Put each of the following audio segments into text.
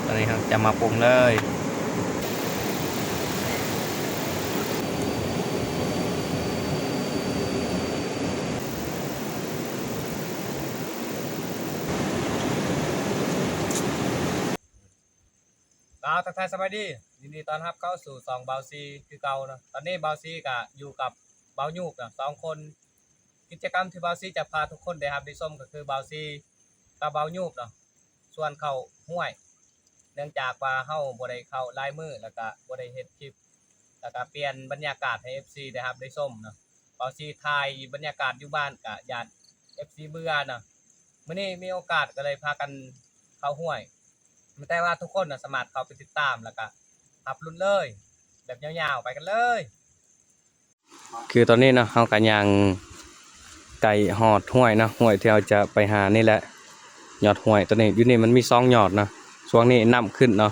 ຕອນນີ້ເຮົາຈະມາປຸງເລີຍ. ກາວທັກທາຍສະບາຍດີ, ຍິນດີຕ້ອນຮັບເຂົ້າສູ່ຊ່ອງບ່າວຊີຄືເກົ່າເນາະ. ຕອນນີ້ບ່າວຊີກະຢູ່ກັບບ່າວຍູບເນາະ ສອງຄົນ. ກິດຈະກຳທີ່ບ່າວຊີຈະພາທຸກຄົນໄດ້ຮັບໄດ້ຊົມກໍຄືບ່າວຊີກັບບ່າວຍູບເນາະ ຊວນເຂົ້າຫ້ວຍ, ເນື່ອງຈາກວ່າເຮົາບໍ່ໄດ້ເຂົ້າຫຼາຍມື້ ແລ້ວກະບໍ່ໄດ້ເຮັດຄລິບ ແລ້ວກະປ່ຽນບັນຍາກາດໃຫ້ເອັຟຊີໄດ້ຮັບໄດ້ຊົມເນາະ. ບ່າວຊີຖ່າຍບັນຍາກາດຢູ່ບ້ານກະຢ້ານເອັຟຊີເບື່ອເນາະ. ມື້ນີ້ມີໂອກາດກໍເລີຍພາກັນເຂົ້າຫ້ວຍ, ແຕ່ວ່າທຸກຄົນນະສາມາດເຂົ້າໄປຕິດຕາມ ແລ້ວກະຮັບລຸ້ນເລີຍ ແບບຍາວໆ. ໄປກັນເລີຍ. ຄືຕອນນີ້ເນາະ ເຮົາກະຍ່າງໃກ້ຮອດຫ້ວຍເນາະ, ຫ້ວຍທີ່ເຮົາຈະໄປຫານີ້ແຫຼະ ຍອດຫ້ວຍໂຕນີ້. ຢູ່ນີ້ມັນມີສອງຍອດເນາະ, ຊ່ວງນີ້ນ້ຳຂຶ້ນເນາະ.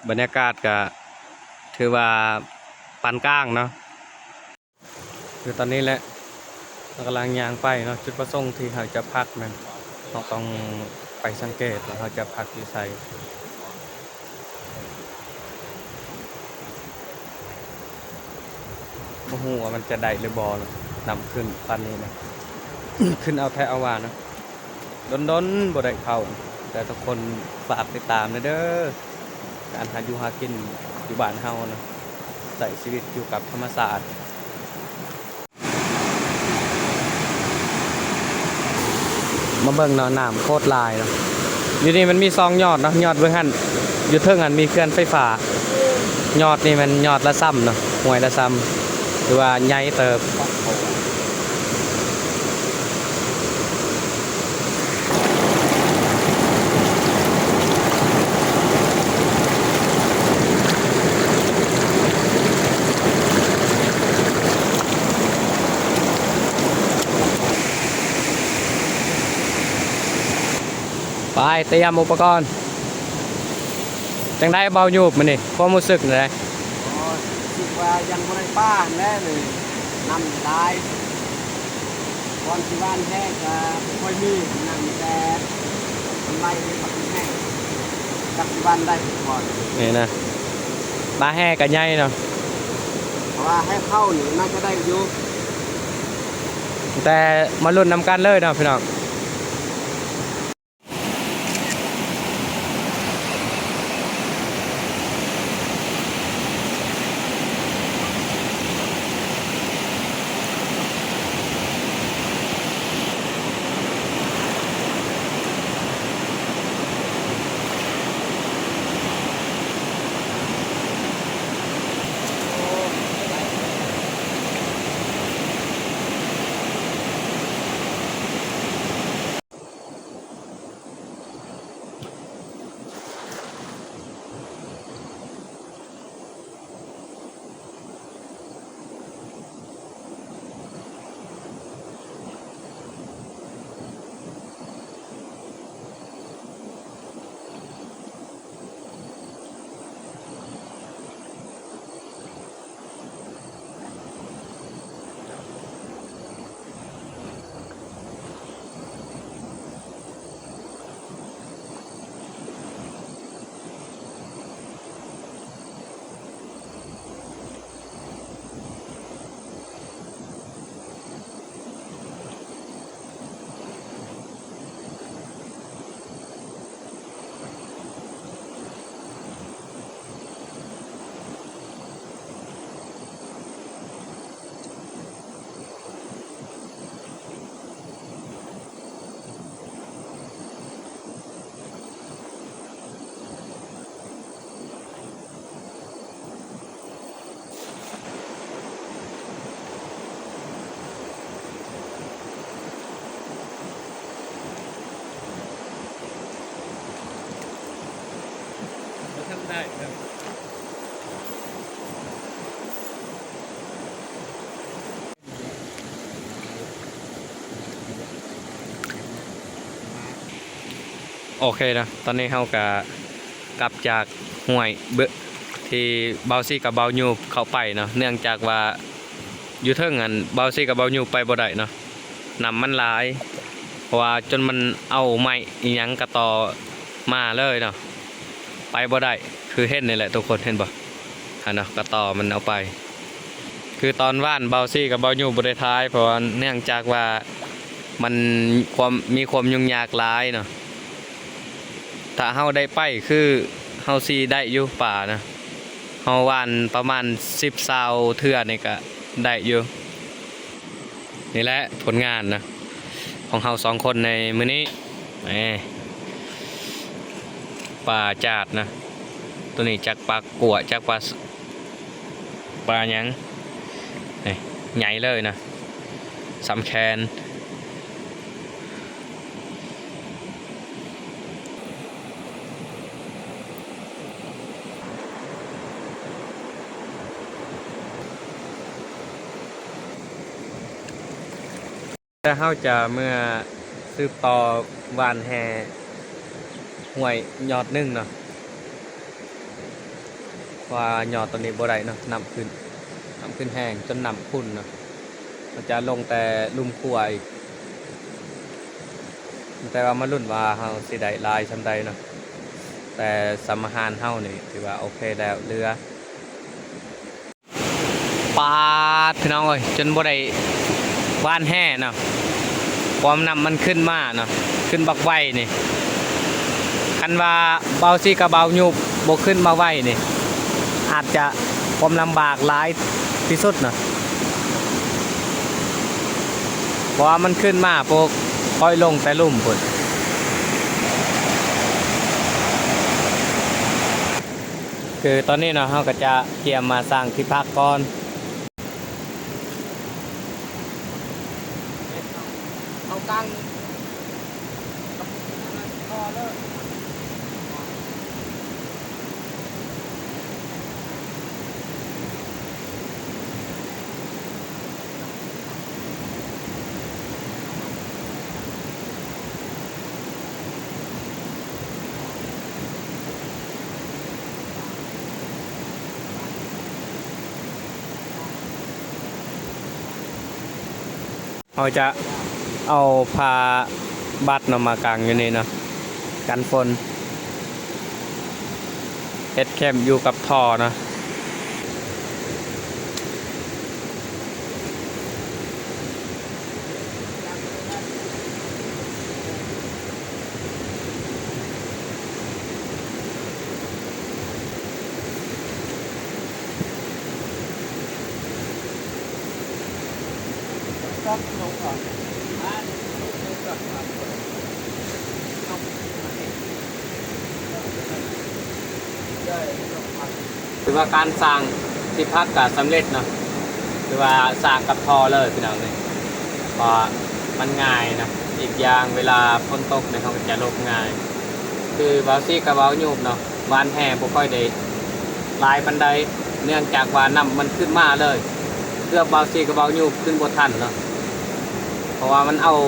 ບັນຍາກາດກະຖືວ່າປານກາງເນາະ. ຄືຕອນນີ້ແຫຼະ ເຮົາກຳລັງຍ່າງໄປເນາະ. ຈຸດປະສົງທີ່ເຮົາຈະພັກນັ້ນ ເຮົາຕ້ອງໄປສັງເກດວ່າເຮົາຈະພັກຢູ່ໃສ. ບໍ່ຮູ້ວ່າມັນຈະໄດ້ຫຼືບໍ່ເນາະ, ນ້ຳຂຶ້ນປານນີ້ນະ. ຂຶ້ນເອົາແທ້ເອົາວ່ານະ. ດົນໆບໍ່ໄດ້ເຂົ້າ, ແຕ່ທຸກຄົນຝາກຕິດຕາມແດ່ເດີ. ການຫາຢູ່ຫາກິນຢູ່ບ້ານເຮົານະ, ໃຊ້ຊີວິດຢູ່ກັບທຳມະຊາດ. ມາເບິ່ງເນາະ, ນ້ຳໂຄດຫຼາຍເນາະ. ຢູ່ນີ້ມັນມີສອງຍອດເນາະ, ຍອດເບິ່ງຫັ້ນ ຢູ່ເທິງຫັ້ນມີເຂື່ອນໄຟຟ້າ, ຍອດນີ້ແມ່ນຍອດລະຊຳເນາະ, ຫ້ວຍລະຊຳ. ຖືວ່າໃຫຍ່ເຕີບ. ໄປ ຕຽມອຸປະກອນ. ຈັ່ງໃດບ່າວຍູບມື້ນີ້ ຄວາມຮູ້ສຶກແນວໃດ? ອໍ ຮູ້ສຶກວ່າຍັງບໍ່ໄດ້ປາຫັ້ນແຫຼະ ນີ້ນ້ຳຫຼາຍ. ບ່ອນທີ່ຫວ່ານແຫ້ກໍບໍ່ຄ່ອຍມີນ້ຳ, ມີແຕ່ມັນໄຫຼໄປບັກແຫ້ງ ຈັກຊິຫວ່ານໄດ້ບໍ່. ນີ້ນະ ປາແຫ້ກໍໃຫຍ່ເນາະ, ເພາະວ່າແຫ້ງເຂົ້ານີ້ໜ້າຈະໄດ້ຢູ່. ແຕ່ມາລຸ້ນນຳກັນເລີຍເນາະພີ່ນ້ອງ. ໂອເຄເນາະ ຕອນນີ້ເຮົາກະກັບຈາກຫ້ວຍເບ- ທີ່ບ່າວຊີກັບບ່າວຍູບເຂົ້າໄປເນາະ ເນື່ອງຈາກວ່າຢູ່ເທິງຫັ້ນ ບ່າວຊີກັບບ່າວຍູບໄປບໍ່ໄດ້ເນາະ ນ້ຳມັນຫຼາຍ ເພາະວ່າຈົນມັນເອົາໄມ້ອີ່ຫຍັງກະຕໍມາເລີຍເນາະ ໄປບໍ່ໄດ້ ຄືເຫັນນີ້ແຫຼະທຸກຄົນ ເຫັນບໍ່? ຫັ້ນເນາະ ກະຕໍມັນເອົາໄປ ຄືຕອນວານບ່າວຊີກັບບ່າວຍູບບໍ່ໄດ້ຖ່າຍ ເພາະວ່າເນື່ອງຈາກວ່າມັນຄວາມ ມີຄວາມຫຍຸ້ງຍາກຫຼາຍເນາະ. ຖ້າເຮົາໄດ້ໄປຄືເຮົາຊິໄດ້ຢູ່ປານະ ເຮົາຫວ່ານປະມານສິບ ຊາວເທື່ອນີ້ກະໄດ້ຢູ່. ນີ້ແຫຼະຜົນງານນະ ຂອງເຮົາສອງຄົນໃນມື້ນີ້ ແໝ ປາຈາດນະ ໂຕນີ້ຈັກປາກົວ ຈັກປາ ປາຫຍັງ ນີ້ ໃຫຍ່ເລີຍນະ ສ່ຳແຂນ. ແລ້ວເຮົາຈະເມືອສືບຕໍ່ຫວ່ານແຮ່ຫ້ວຍຍອດໜຶ່ງເນາະ ເພາະວ່າຍອດຕອນນີ້ບໍ່ໄດ້ເນາະ ນ້ຳຂຶ້ນ ນ້ຳຂຶ້ນແຮງຈົນນ້ຳຂຸ່ນເນາະ ເຮົາຈະລົງແຕ່ລຸ່ມຂົວອີກ ແຕ່ວ່າມາລຸ້ນວ່າເຮົາຊິໄດ້ຫຼາຍສ່ຳໃດເນາະ ແຕ່ສ່ຳອາຫານເຮົານີ້ຖືວ່າໂອເຄແລ້ວ ເຫຼືອ ປາດ ພີ່ນ້ອງເອີຍ ຈົນບໍ່ໄດ້ຫວ່ານແຮ່ເນາະ ຄວາມນ້ຳມັນຂຶ້ນມາເນາະ ຂຶ້ນບັກໄວນີ້ ຄັນວ່າບ່າວຊີກັບບ່າວຍູບບໍ່ຂຶ້ນມາໄວນີ້ ອາດຈະຄວາມລຳບາກຫຼາຍທີ່ສຸດເນາະ ເພາະວ່າມັນຂຶ້ນມາ ພວກຂ້ອຍລົງແຕ່ລຸ່ມພຸ້ນ. ຄືຕອນນີ້ເນາະ ເຮົາກະຈະກຽມມາສ້າງທີ່ພັກກ່ອນ ເອົາກາງ ເຮົາຈະເອົາຜ້າບັດເນາະ ມາກາງຢູ່ນີ້ເນາະ ກັນຝົນ ເຮັດແຄມຢູ່ກັບທໍ່ເນາະ. ຖືວ່າການສ້າງທີ່ພັກກະສຳເລັດເນາະ ຖືວ່າສ້າງກັບທໍ່ເລີຍພີ່ນ້ອງເອີຍ ເພາະວ່າມັນງ່າຍເນາະ ອີກຢ່າງເວລາຝົນຕົກນີ້ເຮົາກະຈະຫຼົບງ່າຍ ຄືບ່າວຊີກັບບ່າວຍູບເນາະ ຫວ່ານແຮ່ບໍ່ຄ່ອຍໄດ້ຫຼາຍປານໃດ ເນື່ອງຈາກວ່ານ້ຳມັນຂຶ້ນມາເລີຍ ເກືອບບ່າວຊີກັບບ່າວຍູບຂຶ້ນບໍ່ທັນເນາະ ເພາະວ່າມັນເອົາ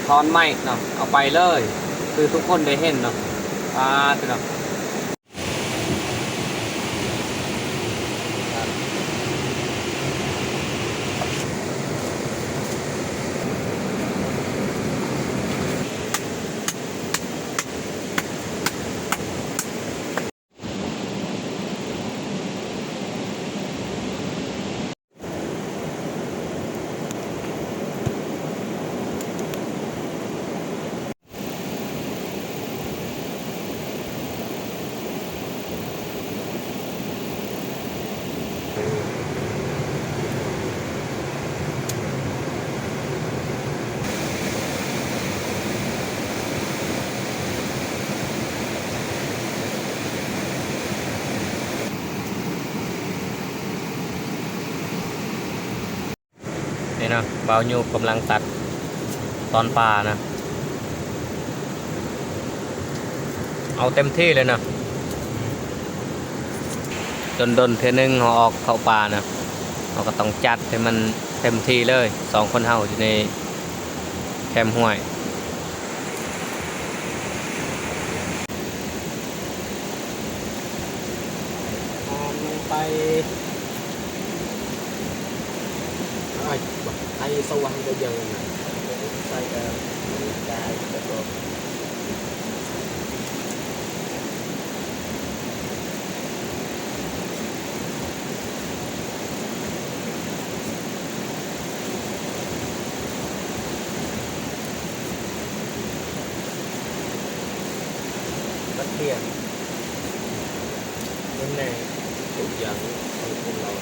ທ່ອນໄມ້ເນາະ ເອົາໄປເລີຍ ຄືທຸກຄົນໄດ້ເຫັນເນາະ ປາດເນາະ. ນີ້ເນາະ ບ່າວຍູບກຳລັງຕັດຕອນປ່ານະ ເອົາເຕັມທີ່ເລີຍເນາະ ດົນໆເທື່ອໜຶ່ງເຮົາອອກເຂົ້າປ່ານະ ເຮົາກະຕ້ອງຈັດໃຫ້ມັນເຕັມທີ່ເລີຍ ສອງຄົນເຮົາຢູ່ໃນແຄມຫ້ວຍ. ໄປ ໄອ້ ໄອ້ສະຫວ່າງກະເຢີນນະ ໃສ່ກະກາຍກະຕົວ ກະທຽມ ເບິ່ງແດ່ ທຸກຢ່າງຂອງຄົນລາວ.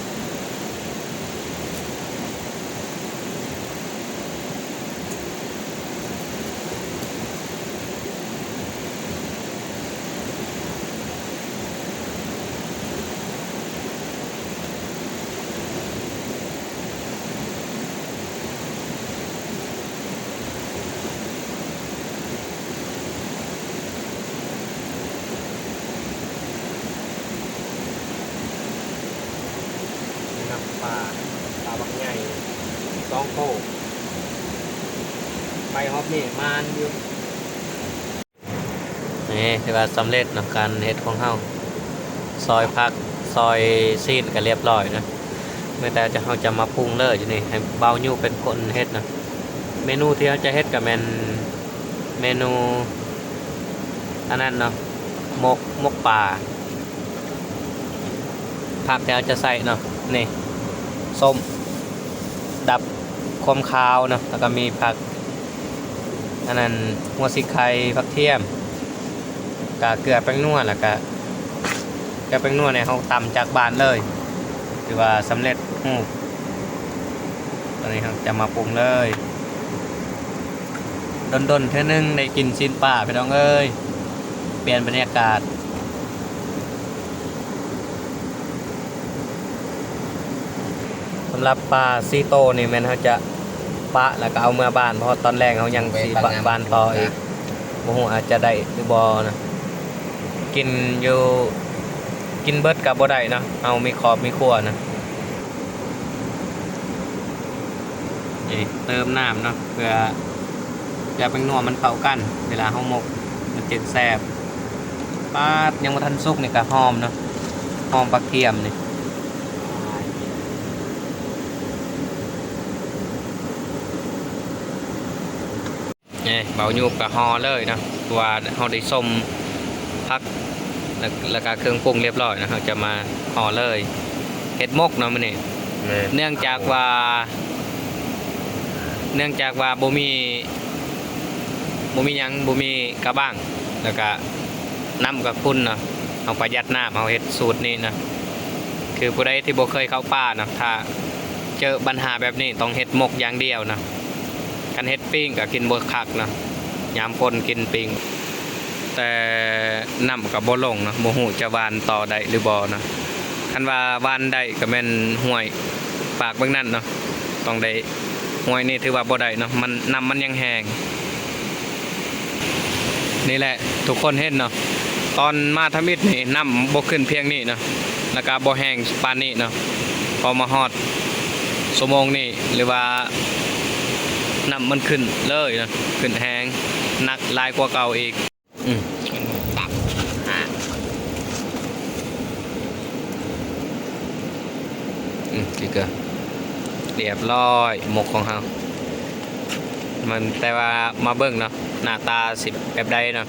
ນີ້ເນາະ ປາ ປາບັກໃຫຍ່ສອງໂຕ ໄປຮອບນີ້ໝານຢູ່. ນີ້ຖືວ່າສຳເລັດເນາະ ການເຮັດຂອງເຮົາ ຊອຍຜັກ ຊອຍຊີ້ນກະລຽບລ້ອຍເນາະ ມີແຕ່ເຮົາຈະມາປຸງເລີຍຢູ່ນີ້ ໃຫ້ບ່າວຍຸເປັນຄົນເຮັດເນາະ. ເມນູທີ່ເຮົາຈະເຮັດກະແມ່ນເມນູອັນນັ້ນເນາະ ໝົກ ໝົກປາ. ຜັກທີ່ເຮົາຈະໃສ່ເນາະ ນີ້ ສົ້ມ ດັບຄວາມຄາວເນາະ ແລ້ວກະມີຜັກ ອັນນັ້ນ ຫົວສີໄຄ ຜັກທຽມ ກະເກືອແປ້ງນົວ ແລ້ວກະເກືອແປ້ງນົວນີ້ເຮົາຕຳຈາກບ້ານເລີຍ ຖືວ່າສຳເລັດຮູບ. ຕອນນີ້ເຮົາຈະມາປຸງເລີຍ ດົນໆເທື່ອໜຶ່ງໄດ້ກິນຊີ້ນປາ ພີ່ນ້ອງເອີຍ ປ່ຽນບັນຍາກາດ. ສຳລັບປາສີ່ໂຕນີ້ແມ່ນເຮົາຈະປະ ແລ້ວກະເອົາເມືອບ້ານ ເພາະຕອນແລງເຮົາຍັງຊິບານຕໍ່ອີກ ບໍ່ຮູ້ອາດຈະໄດ້ຫຼືບໍ່ນະ. ກິນຢູ່ ກິນເບິດກະບໍ່ໄດ້ເນາະ ເຮົາມີຄອບມີຄົວນະ. ນີ້ເຕີມນ້ຳເນາະ ເພື່ອ ເພື່ອແປ້ງນົວມັນເຂົ້າກັນ ເວລາເຮົາໝົກມັນຈຶ່ງແຊບ. ປາດ ຍັງບໍ່ທັນສຸກນີ້ກະຫອມເນາະ ຫອມກະທຽມນີ້. ນີ້ ບ່າວຍຸກະຫໍ່ເລີຍເນາະ ເພາະວ່າເຮົາໄດ້ສົ້ມຜັກ ແລ້ວ ແລ້ວກະເຄື່ອງປຸງລຽບລ້ອຍເນາະ ເຮົາຈະມາຫໍ່ເລີຍ ເຮັດໝົກເນາະມື້ນີ້. ແມ່ນ ເນື່ອງຈາກວ່າ ເນື່ອງຈາກວ່າບໍ່ມີ ບໍ່ມີຫຍັງ ບໍ່ມີກະບັງ ແລ້ວກະນ້ຳກະຂຸ່ນເນາະ ເຮົາປະຢັດນ້ຳ ເຮົາເຮັດສູດນີ້ນະ. ຄືຜູ້ໃດທີ່ບໍ່ເຄີຍເຂົ້າປ່າເນາະ ຖ້າເຈີບັນຫາແບບນີ້ຕ້ອງເຮັດໝົກຢ່າງດຽວເນາະ. ຄັນເຮັດປີ້ງກະກິນບໍ່ຄັກເນາະ ຍາມຝົນກິນປີ້ງ ແຕ່ນ້ຳກະບໍ່ລົງເນາະ ບໍ່ຮູ້ຈະຫວ່ານຕໍ່ໄດ້ຫຼືບໍ່ເນາະ. ຄັນວ່າຫວ່ານໄດ້ກະແມ່ນຫ້ວຍປາກເບິ່ງນັ້ນເນາະ ຕ້ອງໄດ້ ຫ້ວຍນີ້ຖືວ່າບໍ່ໄດ້ເນາະ ມັນ ນ້ຳມັນຍັງແຫ້ງ. ນີ້ແຫຼະ ທຸກຄົນເຫັນເນາະ ຕອນມາທຳອິດນີ້ນ້ຳບໍ່ຂຶ້ນພຽງນີ້ເນາະ ແລ້ວກະບໍ່ແຫ້ງປານນີ້ເນາະ. ພໍມາຮອດຊົ່ວໂມງນີ້ ຫຼືວ່ານ້ຳມັນຂຶ້ນເລີຍເນາະ ຂຶ້ນແຮງ ໜັກຫຼາຍກວ່າເກົ່າອີກ. ອືມ ຕັບຫາ ອືມ ນີ້ກະລຽບລ້ອຍ ໝົກຂອງເຮົາ ມັນ ແຕ່ວ່າມາເບິ່ງເນາະ ໜ້າຕາຊິແບບໃດເນາະ.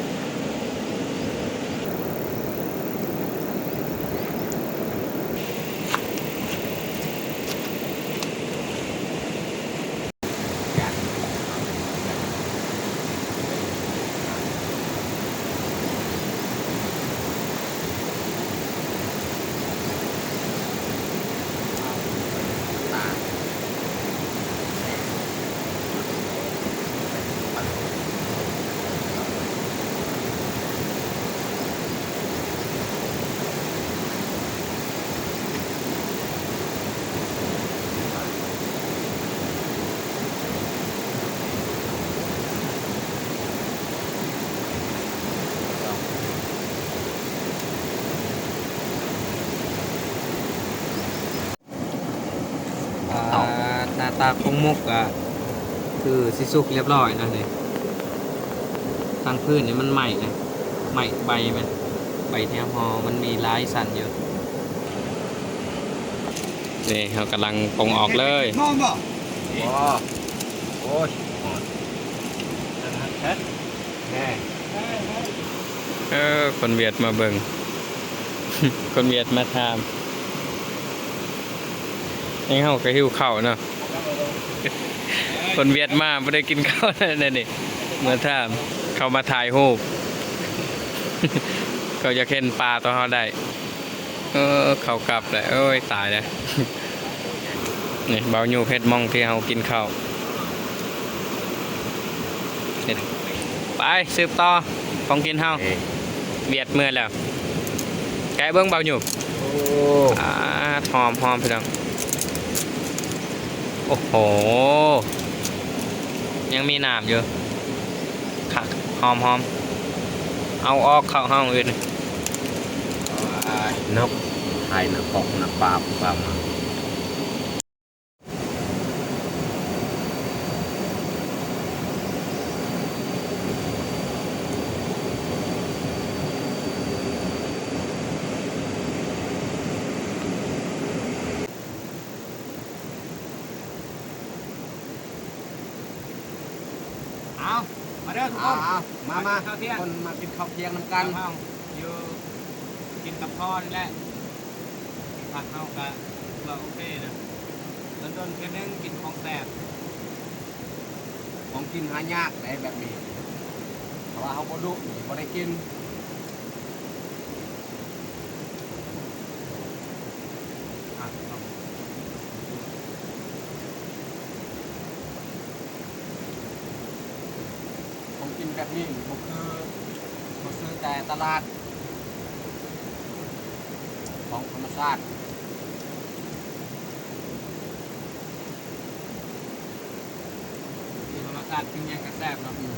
ອ່າ ໜ້າຕາຂອງໝົກກະຄືຊິສຸກລຽບລ້ອຍເນາະ. ນີ້ ທາງພື້ນນີ້ມັນໄໝ້ນະ ໄໝ້ໃບມັນ ໃບທີ່ເຮົາຫໍ່ ມັນມີຫຼາຍຊັ້ນຢູ່. ນີ້ເຮົາກຳລັງປົງອອກເລີຍ. ມອງບໍ່? ບໍ່. ໂອ້ຍ ຮ້ອນແທ້ແທ້. ເອີ ຄົນຫວຽດມາເບິ່ງ ຄົນຫວຽດມາຖາມ. ເຮົາກໍຫິວເຂົ້າເນາະ. ຄົນຫວຽດມາບໍ່ໄດ້ກິນເຂົ້າແລ້ວນີ້ ມາຖາມ ເຂົາມາຖ່າຍຮູບ ເຂົາຢາກເຫັນປາຕົວເຮົາໄດ້. ເອີ ເຂົ້າກັບແລ້ວ ໂອ້ຍ ຕາຍແລ້ວ. ນີ້ ບ່າວຫຍຸບເຮັດໝ່ອງທີ່ເຮົາກິນເຂົ້າ. ເຮັດ ໄປ ສືບຕໍ່ຂອງກິນເຮົາ. ເອີ ຫວຽດເມືອແລ້ວ. ແກະເບິ່ງ ບ່າວຫຍຸບ. ໂອ້ ອາ ຫອມໆ ພີ່ນ້ອງ. ໂອ້ໂຫ ຍັງມີນ້ຳຢູ່. ຄັກ ຫອມໆ. ເອົາອອກເຂົ້າຫ້ອງອື່ນ. ນົກໄທນະ ຂອງນະ ປາບ ປາບມາ. ເອົາ ມາເດີທຸກຄົນ ເອົາ ມາ ມາ ມາກິນເຂົ້າທ່ຽງ ຄົນມາກິນເຂົ້າທ່ຽງນຳກັນ. ຢູ່ກິນກັບພໍ່ນີ້ແຫຼະ ພັກເຮົາກະຖືວ່າໂອເຄນະ ດົນໆ ເທື່ອໜຶ່ງກິນຂອງແຊບ. ຂອງກິນຫາຍາກໄດ໋ແບບນີ້ ຖ້າວ່າເຮົາບໍ່ດຸນີ້ບໍ່ໄດ້ກິນ. ຂອງກິນແບບນີ້ບໍ່ຄື ບໍ່ຊື້ແຕ່ຕະຫຼາດ ຂອງທຳມະຊາດ. ກິນທຳມະຊາດກິນຫຍັງກະແຊບເນາະ. ອືມ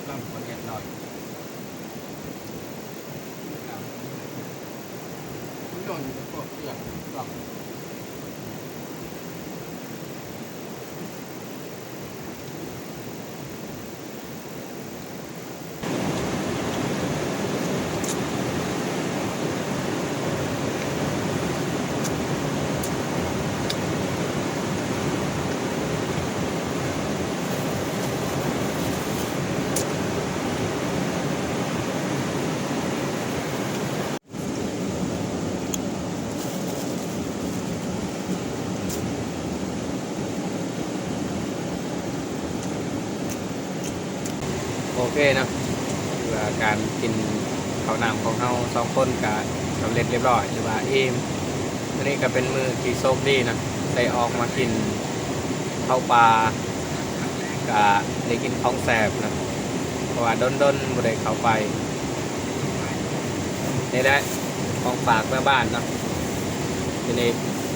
ລຳລຳບໍ່ຮຽບຮ້ອຍ. ໂອເຄເນາະ ຖືວ່າການກິນເຂົ້ານ້ຳຂອງເຮົາສອງຄົນກະສຳເລັດລຽບຮ້ອຍ ຫຼືວ່າອີ່ມ. ມື້ນີ້ກະເປັນມື້ທີ່ໂຊກດີເນາະ ໄດ້ອອກມາກິນເຂົ້າປ່າ ກະໄດ້ກິນຂອງແຊບເນາະ ເພາະວ່າດົນໆບໍ່ໄດ້ເຂົ້າໄປ. ນີ້ແຫຼະ ຂອງຝາກເມືອບ້ານເນາະ. ທີນີ້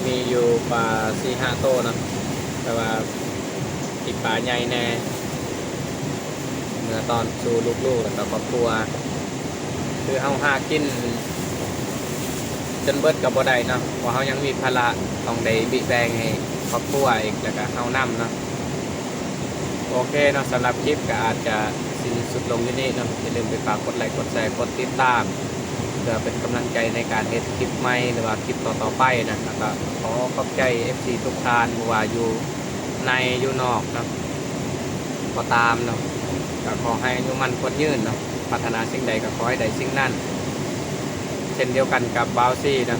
ມີຢູ່ປາສີ່ຫ້າໂຕເນາະ ແຕ່ວ່າປີກປາໃຫຍ່ແດ່ ເມືອຕ້ອນສູ່ລູກໆ ແລ້ວກະຄອບຄົວ. ຄືເຮົາຫາກິນຈົນເບິດກະບໍ່ໄດ້ເນາະ ເພາະເຮົາຍັງມີພາລະຕ້ອງໄດ້ບິແບ່ງໃຫ້ຄອບຄົວອີກ ແລ້ວກະເຮົານຳເນາະ. ໂອເຄເນາະ ສຳລັບຄລິບກະອາດຈະສິ້ນສຸດລົງຢູ່ນີ້ເນາະ. ຢ່າລືມໄປຝາກກົດໄລກົດແຊ ກົດຕິດຕາມ ເພື່ອເປັນກຳລັງໃຈໃນການເຮັດຄລິບໃໝ່ ຫຼືວ່າຄລິບຕໍ່ໆໄປນະ. ແລ້ວກະຂໍຂອບໃຈເອັຟຊີທຸກທ່ານ ບໍ່ວ່າຢູ່ໃນຢູ່ນອກເນາະ ກໍຕາມເນາະ. ກະຂໍໃຫ້ອາຍຸໝັ້ນຂວັນຍືນເນາະ ປາດຖະໜາສິ່ງໃດກະຂໍໃຫ້ໄດ້ສິ່ງນັ້ນ. ເຊັ່ນດຽວກັນກັບບ່າວຊີເນາະ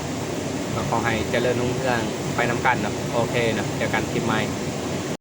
ກະຂໍໃຫ້ຈະເລີນຮຸ່ງເຮືອງໄປນຳກັນເນາະ. ໂອເຄເນາະ ເຈີກັນຄລິບໃໝ່.